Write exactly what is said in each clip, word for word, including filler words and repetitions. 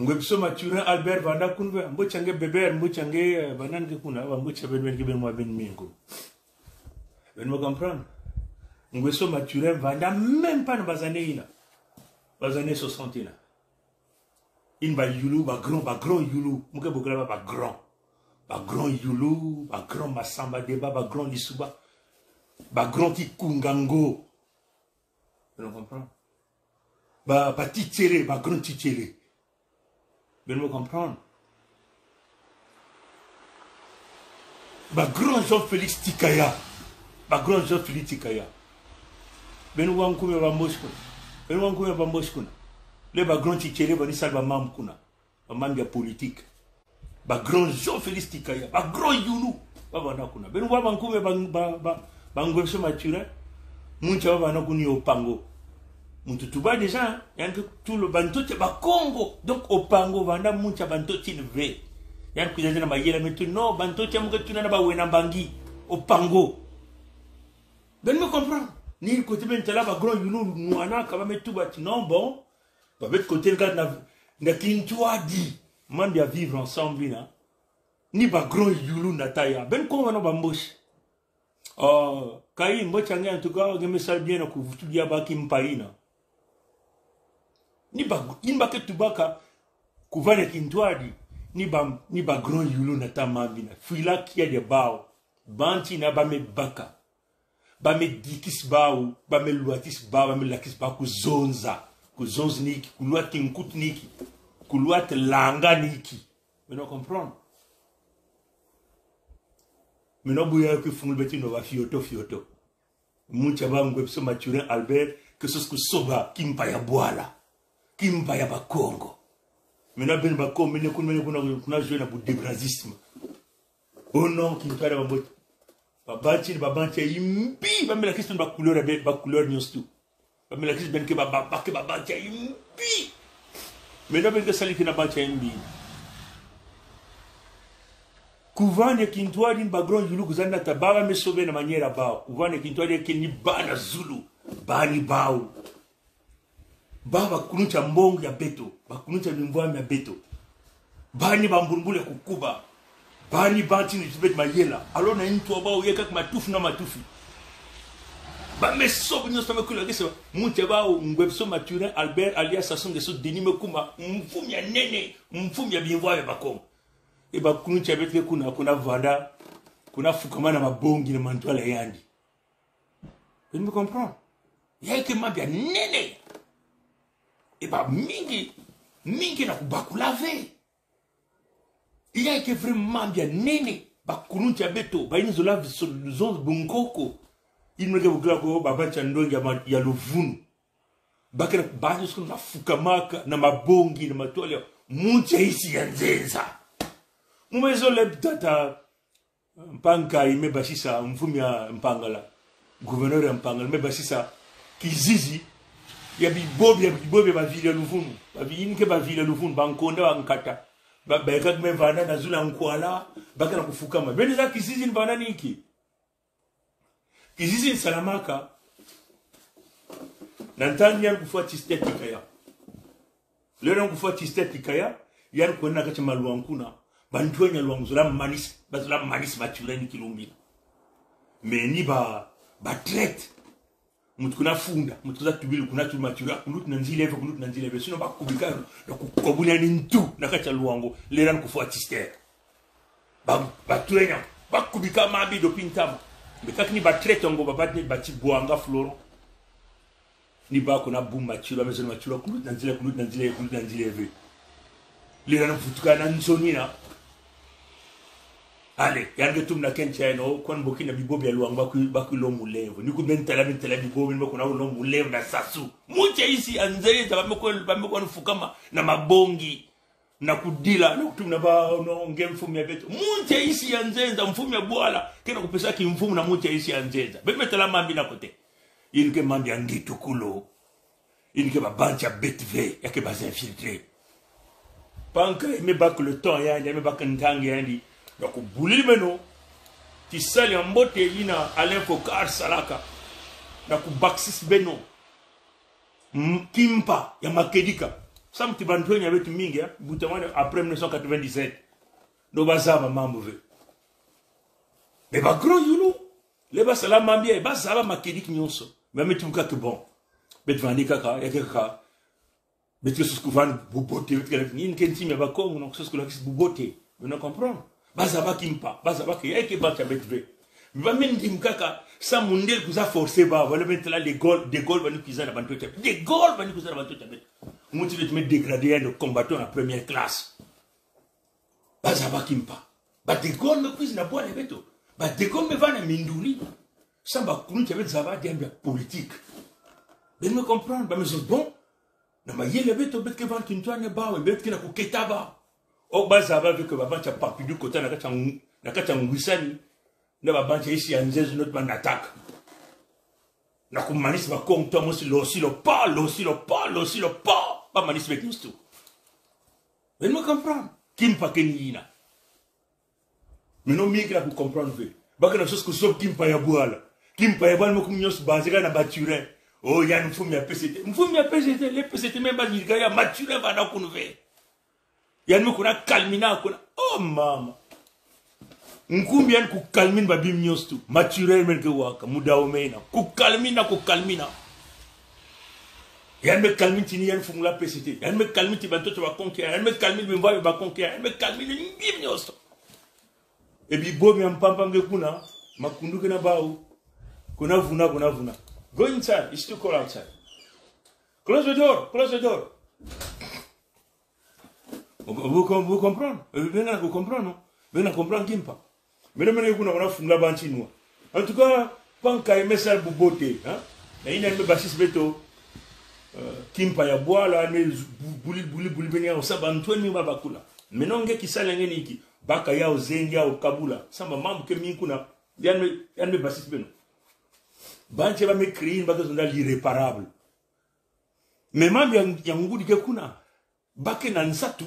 Ngwebso Mathurin Albert vanda kun ve, mbo tiange Bébert, mbo tiange, eh, banan ke kuna, ba mbo tiange ben, ben ke ben mwa ben mingum. Ben mo comprendre? Ngwebso Mathurin vanda même pas na ba années ina. Ba années soixante ina. In ba youlou, ba grand, ba grand youlou. Mouke bokla ba, ba grand. Ba grand youlou, ba grand Massamba-Débat, ba grand Lissouba. Ba grand Tikungango. Ben mo comprendre? Ba, ba Titjélé, ba grand Titjélé. Ben mo comprendre? Ba grand Jean-Félix Tchicaya. Ba grand Jean-Félix Tchicaya. Ben wa nkume ba Mboch kuna. Ben wa nkume ba Mboch kuna. Le ba grand Titjélé, ba ni sal ba mamb kuna. Ba mamb ya politique. Ba grand Jean-Félix Tchicaya. Ba grand youlou. Ba vanda kuna. Ben wa ba nkume ba, ba, ba, ba Ngwebso Mathurin. Muntia ba vanda kuna Opango. Muntu tuba déjà, hein. Yann ke tulo ba ntoto ya Bakongo. Donc Opango vanda muntia ba ntoto ina ve. Yann ke kwiza na mayela me tu, non, ba ntoto ya mouke tuna na ba Wena Mbangi. Opango. Ben me comprendre. Ni kote ben tala ba grand youlou nwana ka ba me tuba ti, non, bon. Ba bet kote nga na, na Kintwadi. Mamb ya vivre ensemble na. Ni ba grand youlou na taya. Ben ko vanda ba Mboch. Oh, kay Mboch ange en tout cas, nge me sal bien na ku vutu dia ba Kimpa ina. Ni ba, in ba ke tuba ka, ku vanda Kintwadi. Ni ba, ni ba grand youlou na ta mamb ina. Fwila kiadi ya baw. Banti na ba me baka. Ba me dikis baw, ba me lwatis baw, ba me lakis baw ku zonza. Ku zonza niki, ku lwat kinkut niki, ku lwat langa niki. Beno comprendre? Beno buya ki fungul beti no ba fioto fioto. Muntia ba Ngwebso Mathurin Albert, ke sos ku soba, Kimpa ya Bwala. Kimpa ya Bakongo. Beno ben Bakongo, beno kun, beno kuna, kuna jouer na bu debrazisme. Oh non, Kintwadi ba Mboch. Ba banti, ba banti ya imbi, ba me lakis ba couleur, ba, ba couleur nyos tu. Ba me lakis ben ke ba, ba, ba ke ba banti ya imbi. Beno ben ke sali ke na banti ya imbi. Ku vanda Kintwadi ba grand youlou ku zan na ta ba ba me sobe na manière baw. Ku vanda Kintwadi ke ni ba na Zulu. Ba ni baw. Ba, ba kulunti ya mbongi ya beto, ba kulunti ya bimvwam ya beto. Ba ni ba mbulmbul ya kukuba. Ba ni ba tini tibet mayela. Alo na intu ba o yeka matufi na matufi. Ba me sob nyos ba me kula kese. Muntia ba o Ngwebso Mathurin Albert alias Sassou Nguesso Denis Mekumba. Mfumi ya nene, mfumi ya bimvwam ya Bakongo. E ba kulunti ya beto ke kuna, kuna vanda, kuna fukama na mabongi na mantwala yandi. Beno me comprendre? Ya ke mambu ya nene. E ba mingi, mingi na ku bakula ve. Ya ke vraiment mambu ya nene. Ba kulunti ya beto, ba ini zola vi so, zon bunkoko. Ini meke bukla ko, ba banti ya ndongi ya ma, ya luvunu. Ba ke na, ba ni sukun na fukamaka, na mabongi, na matwala. Muntia isi ya nzenza. Mu me zole tata, Mpankay me basisa, mfumi ya Mpangala, gouverneur ya Mpangala, me basisa kizizi ya bibobi, ya bibobi ya bavila luvunu. Ba vi, ini ke bavila luvunu, ba Nkonda, ba Nkata. Ba, ba ka me vanda na zula Nkwala, ba ke na kufukama. Beno zaa kizizi ni vanda niki. Kizizi ni Salamaka. Na ntan yan kufwa Tchiste Tchicaya. Lero yan kufwa Tchiste Tchicaya, yan kwenda na kati ya Maluang kuna. Ba ntwenya Luang zola manis, ba zola manis Mathurin ni kilombila. Mais ni ba, ba traître. Muntu kuna funda, muntu kuza tubili kuna tu Mathurin, kulut na nzila eve, kulut na nzila eve. Sinon ba kubika, na kukobuli ya ni ntu, na kati ya Luango, lero yan kufwa Tchiste. Ba, ba twenya, ba kubika mambi dopintama. Mais kak ni ba traître ngo ba, ba, ba ti Bouanga Florent. Ni ba kuna bu Mathurin, me zone Mathurin, kulut na nzila, kulut na nzila, kulut na nzila eve. Lero yan futuka na nzoni na. Allez, yan ke tum na ken tiano, kwan boki na bibobi ya Luang ba ku, ba ku lo mulevo. Ni ku ben tala, ben tala bibobi, ni ba kuna lo mulevo na Sassou. Muntia isi ya nzenza, ba me kwan, ba me kwan fukama, na mabongi. Na kudila, na kutum na ba, no, nge mfumi ya beto. Muntia isi ya nzenza, mfumi ya Bwala. Ke na kupesa kimfumu na muntia isi ya nzenza. Beno me tala mambi na kote. Ini ke mambi ya ngitukulu. Ini ke ba banti ya beto ve, ya ke ba infiltré. Mpankay me bak le temps yandi, me bak ntangu yandi. Na kubulili beno. Tisali ya mbote ina Alain Focar salaka. Na kubaksis beno. M-, Kimpa ya Makedika. Sam ti ba ntwenya beto mingi, hein, buta wan après mille neuf cent quatre-vingt-dix-sept. Donc bazaba mambu ve. Mais ba grand yulu, le ba sala mambu, ba zaba makediki nyonso. Mais mi tubu kaka bon. Beto vandi kaka, ya kaka. Beto ke sos ku van bubote, beto ke lak, ni ken tim ya Bakongo, non, sos ku lakis bubote. Beno comprendre. Bazaba Kimpa, bazaba ke, ya ke ba tia beto ve. Mi ba mi ndim kaka, sa mundel ku za forcer ba, wala ben tala De Gaulle, De Gaulle ba ni kwiza na bantoto. De Gaulle ba ni kwiza na bantoto beto. Muti beto me dégradé ya no combattant na première classe. Bazaba Kimpa. Ba De Gaulle me kwiza na bwala beto. Ba De Gaulle me va na minduli. Sa ba kunu tia beto zaba diambu ya politique. Beno me comprendre, ba me zos bon. Na mayela beto, beto ke van kintwani ba, beto ke na ku keta ba. O bazaba ve ke ba bantia Pompidou kota na kata ng-, na kata ngwisani. Na ba bantia isi ya nzezo not ba na attaque. Na ku manis Bakongo to mo si lo si lo pa, lo si lo pa, lo si lo pa. Ba manis beto nyonso tu. Beno me comprendre. Kimpa ke ni ina. Mino mi ke na ku comprendre ve. Ba ke na sos ku sob Kimpa ya bwala. Kimpa ya bwala me kum nyonso ba zeka na Mathurin. O, yan mfumi ya P C T. Mfumi ya P C T, le P C T me ba zika ya Mathurin ba na kunu ve. Yan me kuna calmina kuna. Oh, mama. Nkumbi yan ku calmina ba bim nyonso tu. Mathurin men ke waka. Mudao mena. Ku calmina, ku calmina. Yan me calmina tini yan fungula P C T. Yan me calmina ti bantoto Bakongo. Yan me calmina bimbayo Bakongo. Yan me calmina bim nyonso. E bi bo mi ampampa nge kuna, makundu ke na bao. Kuna vuna, kuna vuna. Go inside, it's too cold outside. Close the door, close the door. Vous, vous com-, vous comprenez? Euh, beno na ku comprendre, non? Beno na comprendre Kimpa. Meno, meno kuna, kuna fungula banti nwa. En tout cas, Pankai me sal bubote, hein? Na ina me basis beto, euh, Kimpa ya bwala, me bu-, buli, buli, buli beno ya, o sa ba ntwen mi ba bakula. Meno nge ki sal nge ni ki, baka ya o zengi ya o kabula. Sa ba mambu ke mi kuna, yan me, yan me basis beno. Banti ba me créer, ba ke zonda l'irréparable. Me mambu ya, ya ngudi ke kuna. Ba ke na nsatu.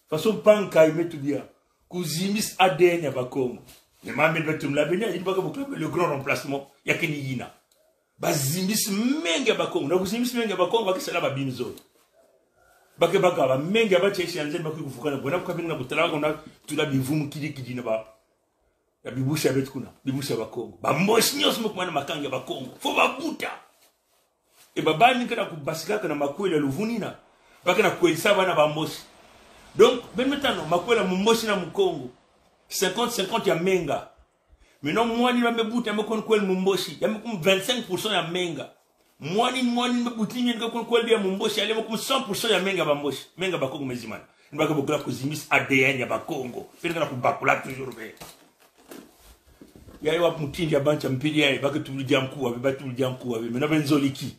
Façon Pankai me tubi ya. Ku zimbis A D N ya Bakongo. Me mambu beto mla beno ya, ini ba ke bokila le grand remplacement. Ya ke ni ina. Ba zimbis menga ya Bakongo. Na ku zimbis menga ya Bakongo, ba ke sala ba bim zo. Ba ke baka ba menga ba tesi anzen ba ke ku vukana. Bona ku ka beno na ku tala kuna, tula bivumu kidi kidi na ba. Ya bibusi ya beto kuna, bibusi ya Bakongo. Ba Mbosi nyonso me kumana makanga ya Bakongo. Fo ba buta. E ba ba ni ke na ku basika ke na makwela luvunina. Ba ke na kwelisa bana ba Mbosi. Donc, beno me tano, makwela mu Mbosi na mu Kongo. Cinquante cinquante ya menga. Meno mwani ba me buta, me kon kwel mu Mbosi. Ya me kum vingt-cinq pour cent ya menga. Mwani, mwani me buti ni ke kon kwel bia mu Mbosi, ale me kum cent pour cent ya menga ba Mbosi. Menga Bakongo me zimana. Ni ba ke bokila ku zimbis A D N ya Bakongo. Beno ke na ku bakula toujours ve. Ya, ya wap mutindu ya bantia mpila ya, ba ke tubli dia nkuwa ve, ba tubli dia nkuwa ve. Meno beno zoli ki.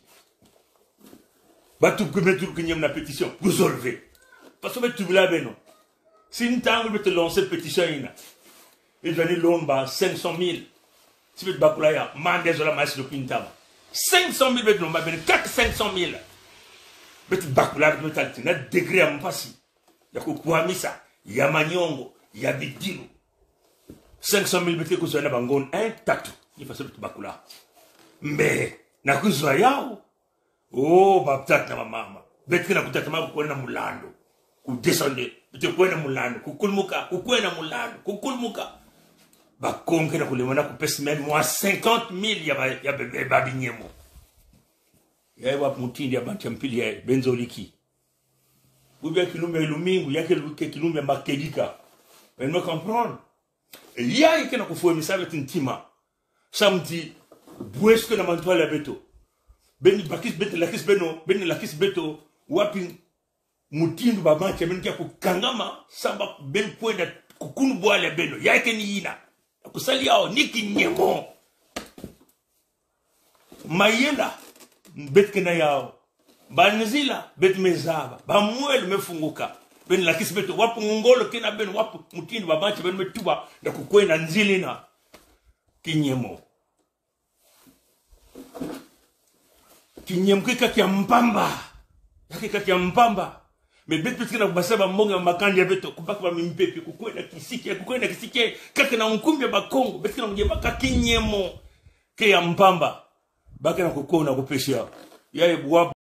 Ba tub ke me tub ke nyem na pétition. Ku zol ve. Parce que be tubla beno. Si ntangu beto lancer pétition ina. E dwa ni lomba cinq cent mille. Si beto bakula ya, mande zola mais lo pintama. Cinq cent mille beto lomba, beno kak cinq cent mille. Beto bakula, beto me tala ti na degré ya mpasi. Ya ku kwamisa, ya manyongo, ya bidilu. Cinq cent mille beto ke ku zoa na ba ngon, hein, tatu. Ni façon beto bakula. Mais, na ku zoa yao. Oh, ba tata na ba mama. Beto ke na ku tata ma ku kwena na mulandu. Ku descendre. Beto ke kwena na mulandu. Ku kulmuka. Ku kwena na mulandu. Ku kulmuka. Bakongo ke na ku lemana ku pesa même mwa cinquante mille ya ba, ya ba, ba, ba binyemo. Ya, ya wap mutindu ya bantia mpila ya, beno zoli ki. Bubia kilumbu ya lumingu, ya ke lu-, ke kilumbu ya makedika. Beno me comprendre. Ya ke na ku fwemisa beto ntima. Sa mti, bwes ke na mantwala beto. Beno bakis, beno lakis beno, beno lakis beto. Wapi mutindu ba bantia, beno kia ku kangama, sa ba beno kwenda ku kunu bwala beno. Ya ke ni ina. Ku sali yao, ni kinyemo. Mayela, beto ke na yao. Ba nzila, beto me zaba. Ba mwelo me funguka. Beno lakis beto, wap ngolo ke na beno, wap mutindu ba bantia, beno me tuba, na ku kwena nzila ina. Kinyemo. Kinyemo ke kaki ya mpamba. Ya ke kaki ya mpamba. Mais beto, beto ke na ku basa ba monga makandi ya beto, ku baka ba mimpepe, ku kwena kisike, ku kwena kisike, kaki na nkumbi ya Bakongo, beto ke na ku jema ka kinyemo. Ke ya mpamba. Ba ke na ku kona ku pesa. Ya e bwa